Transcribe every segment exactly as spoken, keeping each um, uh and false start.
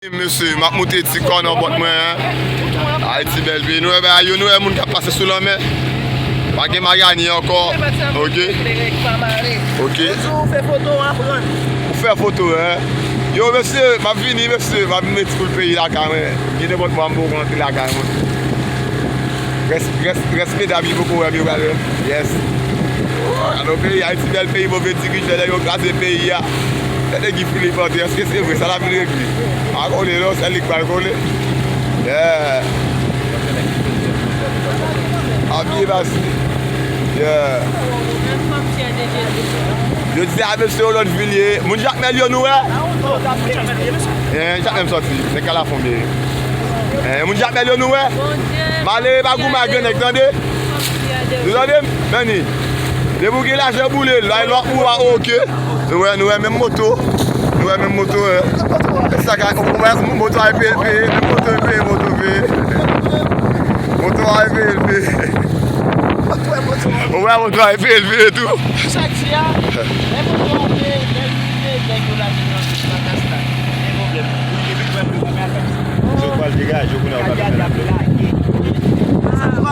Mesye, m ap moute ti kò nan bòt mwen, en. Ayiti bèl peyi. Nou wè bagay yo, nou wè moun k ap pase sou lanmè. Pa gen magani ankò. Ok. Ok. Ou fè foto, en. Yo, mesye, m ap vini, mesye. M ap vin met ti kout peyi lakay mwen. Gen nenpòt mwa m poko rantre lakay mwen. Rès, rès, rès medam ki poko wè m yo pral wè m. Yes. Alò peyi Ayiti bèl peyi, move dirijan, nèg yo kraze peyi a. Gade Guy Philippe antre, èske se vre? Sa l ap vin regle? Pa konnen non, sèl li k pral konnen. Yeah. Abiye pase. Yeah. Yo di se a mesye Olòd Vilye. Moun Jakmèl yo nou wè? Eh, Jakmèl m sòti. Se Kalafon m ye. Eh, moun Jakmèl yo nou wè? Malere pa goumen ak grannèg, tande? Nou tande m? Meni. Depi w gen lajan boule l, lwa lwa pou w a oke. Nou wè, nou wè menm moto. Nou wè menm moto, eh. Sa ka, ou wè moto a epe epe, menm moto epe, moto epe. Moto a epe epe. Ou wè moto a epe epe tou. Sa di a, menm moto a epe, menm moto a epe, nèg yo lage nan Yo pral degaje w kounye a, w pral degaje w.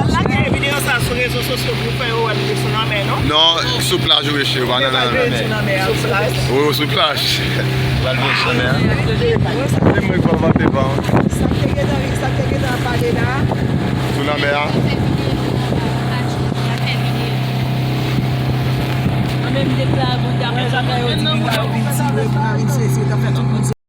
Lage videyo sa sou rezo sosyo pou fè yo wè nou sou lanmè, non? Non, sou plaj ou ye, cheri, w pa nan lanmè. Sou plaj. Wi, sou plaj. W pral vin sou lanmè a. Se mwen k pral vante pa. Sa k te gentan, sa k te gentan pale la. Sou lanmè a. Mwen menm deklare moun ta fè sa fè yo di ki ta yo vin tire, ta vin sezi, ta fè tout moun